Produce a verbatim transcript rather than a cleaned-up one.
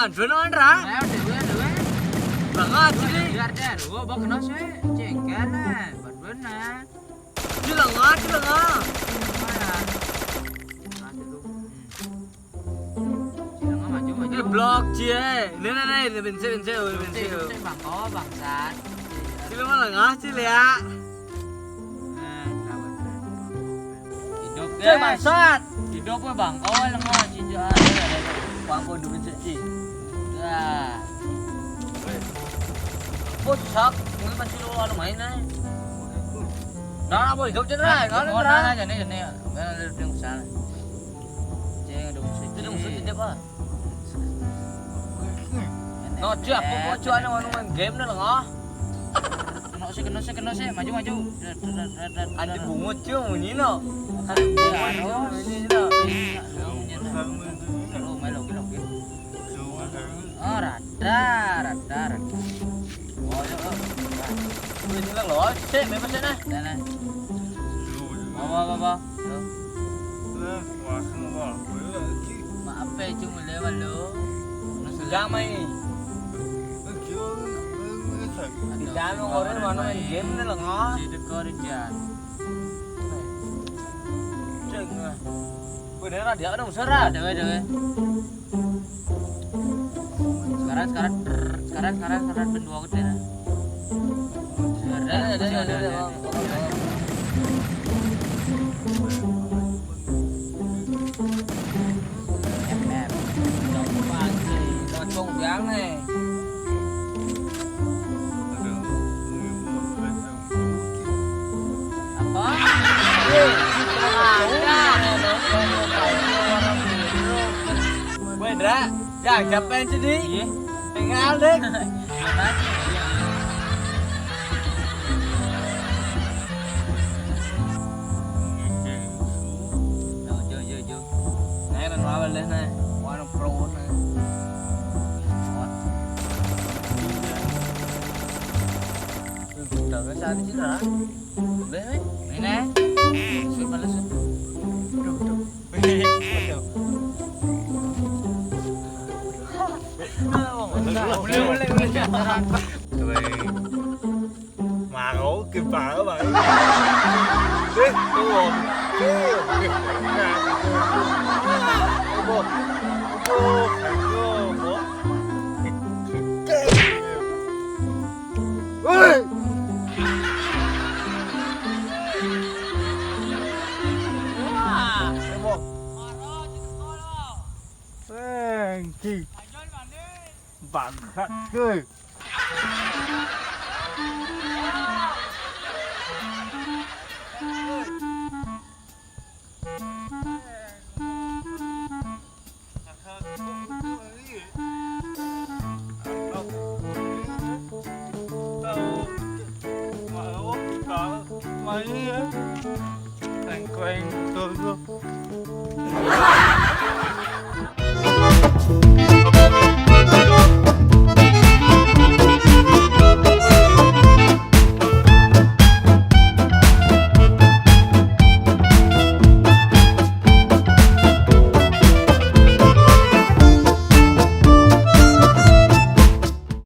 Andron on ra. Ayo, dewe, dewe. Lengah sini. Biar, der. Gua bawa kena sih. Cengkelan. Bantuan nah. Di lengah, di lengah. Mana? Nah, situ. Hmm. Di lengah maju, maju. Ini blok, cie. Ini, ini, ini, ini bensin, bensin, oh, ini bensin, oh. Cek, cek, Bang. Oh, bangsat. Sini mah lengah, cie, ya. Nah, sabar. Hidup, cek, guys. Bangsat. Hidup, weh, Bang. Oh, lengah, cie, cie. Bang, kok hidup, cie, cie. Dah. Bos, sak. Ini masih lo anu main, eh. Nah, apa hidup, cie, nah. Nah, kalau, oh, nah, nah, nah, jane, jane. Nah, ada yang besar. Cek, ada musik. Ada musik, tidak, Pak? No, cek, apa, apa, cek, ada anu main game nih, lengah. Kena sih, kena sih, kena sih, maju, maju. Ada bungut, cek, bunyi, no. Ada bungut, cek, bunyi, no. Lu, melo, gelo, gelo. Oh, rada, rada, rada. Oh, iya, oh. Wis, seneng lho. Sik, bebas sik, nah. Nah, nah. Apa, apa, apa? Loh. Maaf, eh, cuma lewat, lo. Jangan main. Di dalam orang mana main game nih, lengah. Di dekor, Jan. Cek, nah. Wih, dia dia ada usah, Ra. Dewe, dewe. Sekarang, sekarang, sekarang, sekarang, sekarang, ben dua gede, nah. Ada, ada, ada, ada, ada. Em, em. Cocok biang nih. Apa? Weh, Dra, ya, siapa yang sedih? Iya. Tinggal deh. Yo, yo, yo, yo. Nah, main mawar deh, nah. Warna pro, nah. Udah, nggak usah di sini, lah. Udah, weh. Ini, eh. Sud, balas, sud. Duh, duh. Boleh, boleh, boleh. Mau ke bawah, Bang. Eh, oh. Woi. Wah. Sengki. Bangsat, kuy.